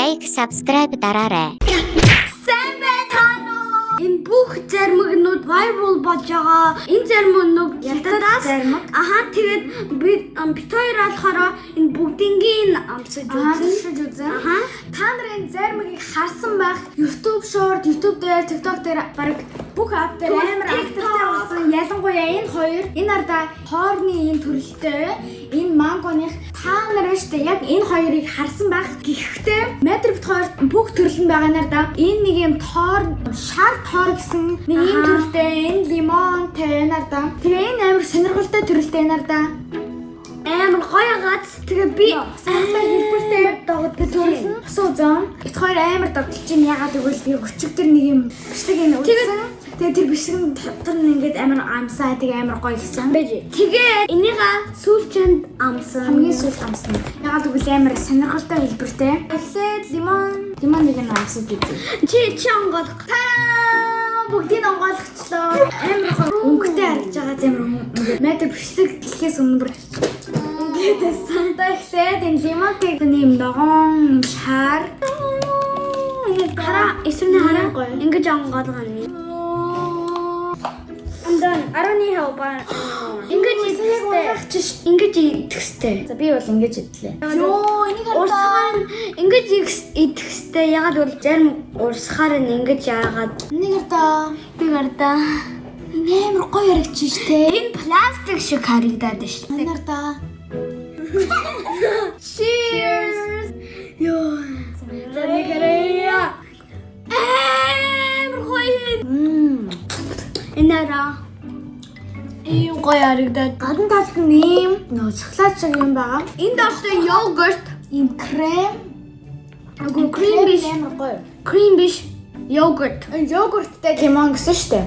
Like, subscribe дараарай. Сайн байцгаана уу? Энэ бүх заримгнууд viral болж байгаа. Энэ заримгнууд хятадаас заримг. Аха, тэгээд би бид хоёр болохоор энэ бүгдингийн амсаж Аа, үзэн. туршиж үзэн. Аха. Та нар энэ заримгийг харсан байх. YouTube Short, YouTube дээр, TikTok дээр, баг бүх app дээр Тэгвэл амар TikTok. алдартай болсон. Ялангуяа энэ хоёр, энэ ардаа хоорны энэ төрөлтэй, энэ мангоных та нар байна штэ, яг энэ хоёрыг харсан байх. Гэхдээ метр бит хоёр бүх төрөл нь байгаа нар да. Энэ нэг юм тоор, шар тоор гэсэн нэг ийм төрөлтэй, энэ лимонтэй энэ ардаа. Тэгээ энэ амар сонирхолтой төрөлтэй энэ ардаа. Амар гоё гац. Тэгээ би Сонирхолтой хэлбэртэй догддог төрөл нь усан үзэн. Бит хоёр амар догдолж чинь, ягаад гэвэл би өчигдөр нэг юм бичлэг энэ үзсэн. Тэгээ тэр бичлэг нь дотор нь ингээд амар амсаа, тэгээ амар гоё гэсэн. Бэж. Тэгээ энийга сүүлчэнд амсан. Хамгийн сүүлд амсан. Ягаад гэвэл амар сонирхолтой хэлбэртэй. Эхлээд лимон нэг нь амсаж үзье. Чи онгойлох. Таа, бүгдийг онгойлгочлоо. Амар гоё өнгөтэй харагдаж байгаа, амар ингээд метр бичлэг гэхээс өмнө бүр ингээд байсан. Одоо эхлээд энэ лимонтыг нэм ногоон юм шар. Хараа, эсвэрний хараа. Гоё. Ингэж онгойлгоно. I'm done. I don't need help. Ингэж Яг идэх унах чи ш. Ингэж идэх хэрэгтэй. За, би бол ингэж идлээ. Йоо, энийг хардаа. Урсгаар нь ингэж идэх хэрэгтэй. Ягаад гэвэл зарим урсгаар нь ингэж яагаад Энийг хардаа. би гардаа. Энэ амар гоё яригч штэ. Энэ пластик шиг харагдаад байна шүү. Энэ хардаа. Cheers. Йоо. За, нэг харъя. Амар гоё. Энэ араа. Ийм гоё харагдаад. Гадна талд нь ийм нөө шоколад шиг юм байгаа. Энд орсон йогурт, Ийм крем. Үгүй, крем биш. Амар гоё. Крем биш. Йогурт. Энэ йогурттай лимон гэсэн штэ.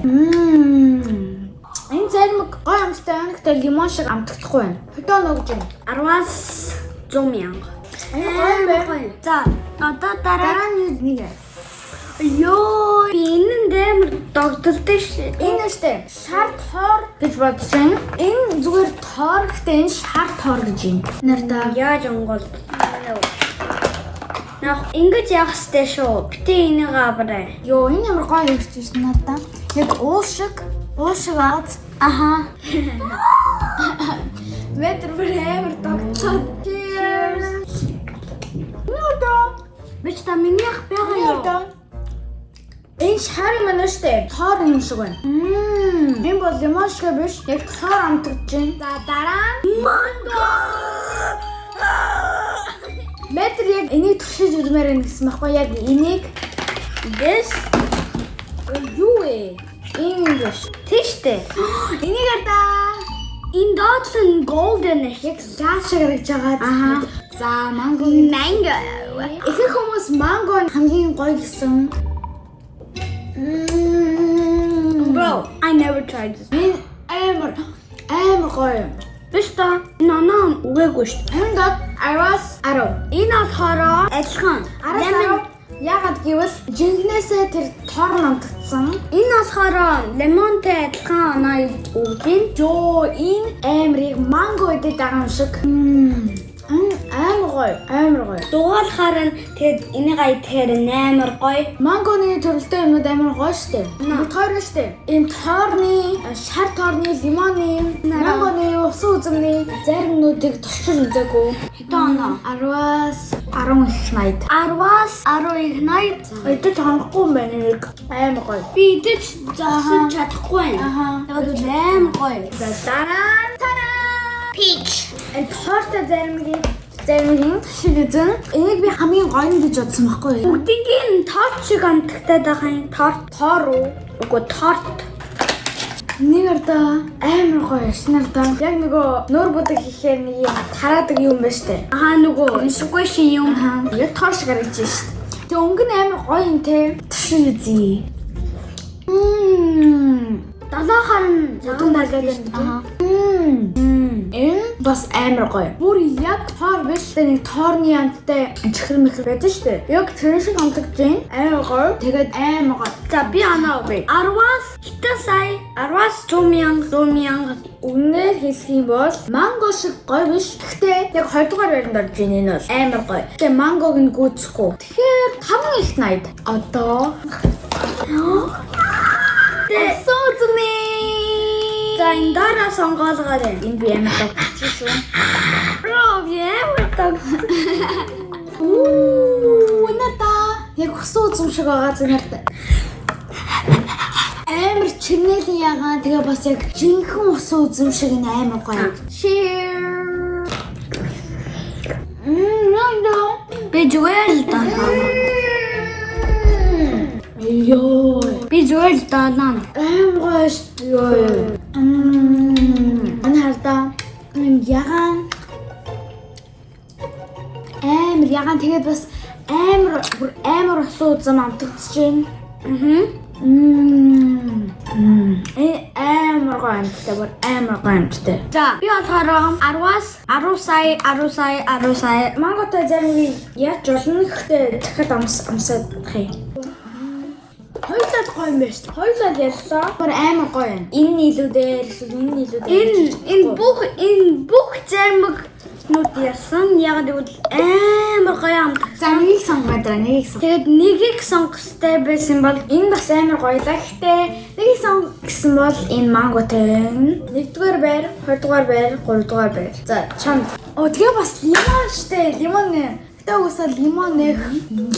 Энэ заримг гоё амттай байна. Гэхдээ лимон шиг амтагдахгүй байна. Хөдөө нөө гэж юм. 10-аас 100 мянга. Энэ гоё юм байна. За, одоо дараа Дараа нь нэг. Йоо, би энэнд амар догдолтой ш. Энэ штэ шар тоор гэж бодож байна. Энэ зүгээр тоор, гэхдээ энэ шар тоор гэж юм. Нартаа. Яаж онгоол? Нах, ингэж явах хэрэгтэй шүү. Битээ энийг аваарай. Йоо, энэ ямар гоё хэрэгч шин нартаа. Яг уул шиг, уул шиг аз. Аха. Метр бүр амар догтлоо. Cheers. Нартаа. Бич та минийх байгаа юу? Нартаа. Энэ шар юм байна штэ. Тоор юм шиг байна. Энэ бол лимон шиг биш. Яг тоор амтагдаж байна. За, дараа нь Манго. Метр яг энийг туршиж үзмээр байна гэсэн байхгүй, яг энийг. This Юу вэ? Энэ юм биш. Тийштэй. Энийг ардаа. Энэ доотлол нь golden ш. Яг лаа шиг харагдаж байгаа. Аха. За, манго. Mango. Ихэнх хүмүүс манго хамгийн гоё гэсэн. Bro, I never tried this. Энэ амар амар гоё. Биш та. Ноноо үгээгүй шүү. Энэ дот 10-аас 10. Энэ болохоор адилхан. 10-аас Lemon. 10. Ягаад гэвэл жинхнээсээ тэр тоор нь амтагдсан. Энэ болохоор лимонтой адилхан оноо өгдөг. Йоо, энэ амар яг манго идээд байгаа юм шиг. Энэ амар гоё, амар гоё. Дугаалахаар нь тэгээд энийг идэхээр амар гоё. Мангоны төрөлтэй юмнууд амар гоё штэ. Бид хоёр штэ. Энэ тоорны, шар тоорны, лимоны, мангоны, усан үзэмний заримнуудыг туршиж үзээгүй. Хэдэн оноо? 10-аас 10 их 80. 10-аас 10 их 80. Идэж хангахгүй юм байна нэг. Амар гоё. Би идэж зогсож чадахгүй байна. Аха. Яг л амар гоё. За, дараа нь тараа. Peach. Энэ тоортой заримгийн туршиж үзэн. Энийг би хамгийн гоё нь гэж бодсон байхгүй юу? Бүгдийг нь торт шиг амтагтаад байгаа юм. Торт. Тоор уу? Үгүй, торт. Нэг ордоо амар гоё шнардаа. Яг нөгөө нуур будаг хийхээр нэг юм тараадаг юм байна штэ. Аа, нөгөө squishy юм. Аа. Яг тоор шиг харагдаж штэ. Тэгээ өнгө нь амар гоё юм те. Туршиж үзье. Долоохоор нь Удун болоод байна. Аа. Энэ бас амар гоё. Бүр яг тоор биш. Тэгээ нэг тоорны амттай чихэр мэхэр байдаг шүү дээ. Яг тэр шиг амтагдаж байна. Амар гоё. Тэгээд амар гоё. За, би оноо өгье. 10-аас хэдэн сая? 10-аас 100 мянга, 100 мянга. Үнээр хэлэх юм бол манго шиг гоё биш. Гэхдээ яг 2 дугаар байранд орж ийн, энэ бол амар гоё. Тэгээ мангог нь гүйцэхгүй. Тэгэхээр хамгийн их 80. Одоо Созми. За, энэ дараа сонгоолгоор байна. Энэ би амар догтчих шүү. Бро, ямар дог. Үу, надаа яг усан үзэм шиг байгаа зүнэрт. Амар чимнэлийн ягаан, тэгээ бас яг жинхэнэ усан үзэм шиг энэ амар гоё. Cheers. Мм, Би зүгээр л долоо. Йоо. Би зүгээр л долоо. Амар гоё шүү. Йоо. Мм. Энэ хардаа юм ягаан, амар ягаан, тэгээд бас амар, бүр амар усан үзэм амтагдаж байна. Мм. Э амар гоё амттай, бүр амар гоё амттай. За, би болохоор 10-аас 10 сая, 10 сая, 10 сая. Манготой заримыг яаж болно гэхдээ дахиад амсаад юм. Хоёулаа гоё юм байна шүү дээ. Хоёулаа яллаа. Бүр амар гоё юм. Энэ нь илүү дээр эсвэл энэ нь илүү дээр. Энэ бүх заримгнууд ялсан. Яг гэвэл амар гоё амт. За, нэгийг сонгоод байгаа, нэгийг сонго. Тэгээд нэгийг сонгох хэрэгтэй байсан бол Энэ бас амар гоё л. Гэхдээ нэгийг сонго гэсэн бол энэ манготой байна. Нэгдүгээр байр, хоёрдугаар байр, гуравдугаар байр. За, чамд. Оо, тэгээ бас лимон штэ. Лимон нэ. Гэтэ уусаа лимон нэх.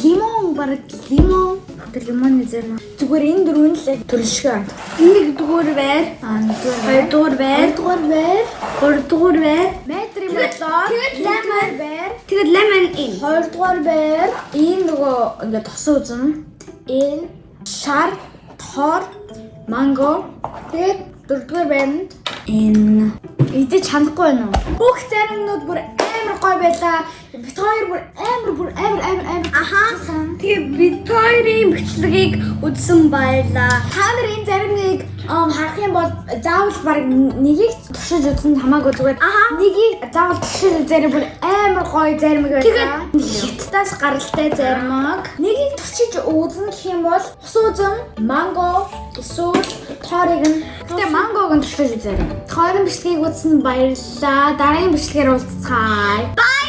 Лимон, бараг лимон. Тэр лимоны зарим. Зүгээр энэ дөрөв нь л яг төрөл шиг амт. Нэгдүгээр байр, Аа, нэгдүгээр байр. хоёрдугаар байр, Хоёрдугаар байр. гуравдугаар байр. Метр юм болоо. Тэгээд Нэгдүгээр байр. Тэгээд lemon энэ. Хоёрдугаар байр. Энэ нөгөө ингээд тосон үзэм. Энэ шар, тоор, манго. Тэгээд дөрөвдүгээр байранд энэ идэж ханахгүй байна уу? Бүх заримнууд бүр амар гоё байлаа. Бид хоёр бүр амар, бүр амар, амар, амар. Аха. Тэгээ бид хоёрын бичлэгийг үзсэн баярлаа. Та нар энэ заримыг харах юм бол заавал баг нэгийг туршиж үзсэн хамаагүй, зүгээр нэгийг заавал туршиж үзээрэй, бүр амар гоё заримыг байлаа. Хятадаас гаралтай заримыг нэгийг туршиж үзнэ гэх юм бол усан үзэм, манго эсвэл тоорыг нь. Гэтэ мангог нь туршиж үзээрэй. Хоёрын бичлэгийг үзсэн баярлалаа. Дараагийн бичлэгээр уулзцгаая. Bye.